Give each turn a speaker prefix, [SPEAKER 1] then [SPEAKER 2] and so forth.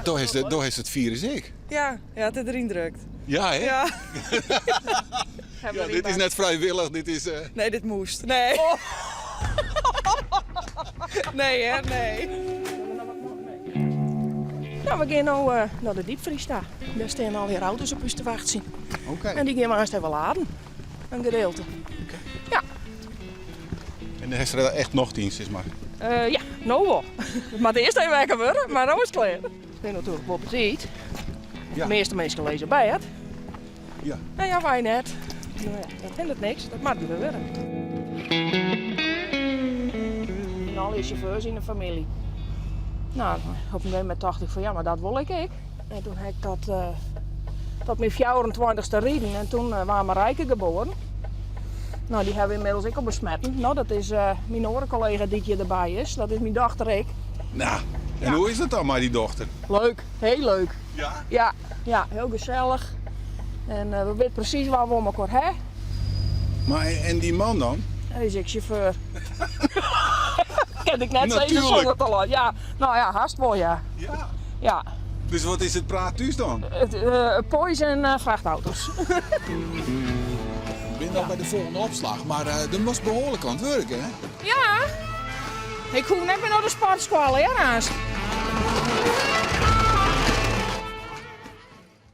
[SPEAKER 1] Do hast do hast it firus ek.
[SPEAKER 2] Ja, ja, it is deryn drukt.
[SPEAKER 1] Ja, hè?
[SPEAKER 2] Ja.
[SPEAKER 1] Ja, dit is net frijwillich, dit is.
[SPEAKER 2] Nee, dit moast. Nee. Nee, hè, nee.
[SPEAKER 3] Nou, we gean no nei de diepfries ta. Dêr stean allegear auto's op ús te wachtsjen.
[SPEAKER 1] Oké.
[SPEAKER 3] En dy gean we aanst even laden. In gedeelte. Ja.
[SPEAKER 1] En dêr hast der echt nocht yn, sis mar?
[SPEAKER 3] Ja, no wol. It moat earst even wekker wurde, mar no is it klear. We binne natuerlik wol betiid.
[SPEAKER 1] Ja.
[SPEAKER 3] De measte minsken lizze op bêd.
[SPEAKER 1] Ja.
[SPEAKER 3] No ja, wy net. No ja, dat hindert niks, dat moat dien wurde. En allegear sjauffeurs yn de famylje. No, op in gegeven momint tocht ik fan ja, mar dat wol ik ek. En toen ha ik dat tot myn fjouwerentweintichste riden en toen waard Marijke geboren. No, dy hawwe we ynmiddels ek al besmetten. No, dat is myn oare kollega dy't hjir derby is. Dat is myn dochter ek.
[SPEAKER 1] No, en hoe is dat dan mei dy dochter?
[SPEAKER 3] Leuk, hiel leuk.
[SPEAKER 1] Ja?
[SPEAKER 3] Ja, ja, hiel gesellich. En we witte presys wat we oan elkoar ha.
[SPEAKER 1] Mar en dy man dan?
[SPEAKER 3] Hy is ek sjauffeur. Kin ik net sizze
[SPEAKER 1] Natuerlik.
[SPEAKER 3] sûnder te lân. Ja, no ja, hast wol ja.
[SPEAKER 1] Ja.
[SPEAKER 3] Ja.
[SPEAKER 1] Dus wat is it praat thús dan?
[SPEAKER 3] It, eh, poais en eh, frachtauto's.
[SPEAKER 1] Ik bin no by de folgjende opslach, mar eh, der moatst behoarlik oan it wurk, hè?
[SPEAKER 3] Ja. Ik hoech net mear nei de sportskoalle, hear, aanst.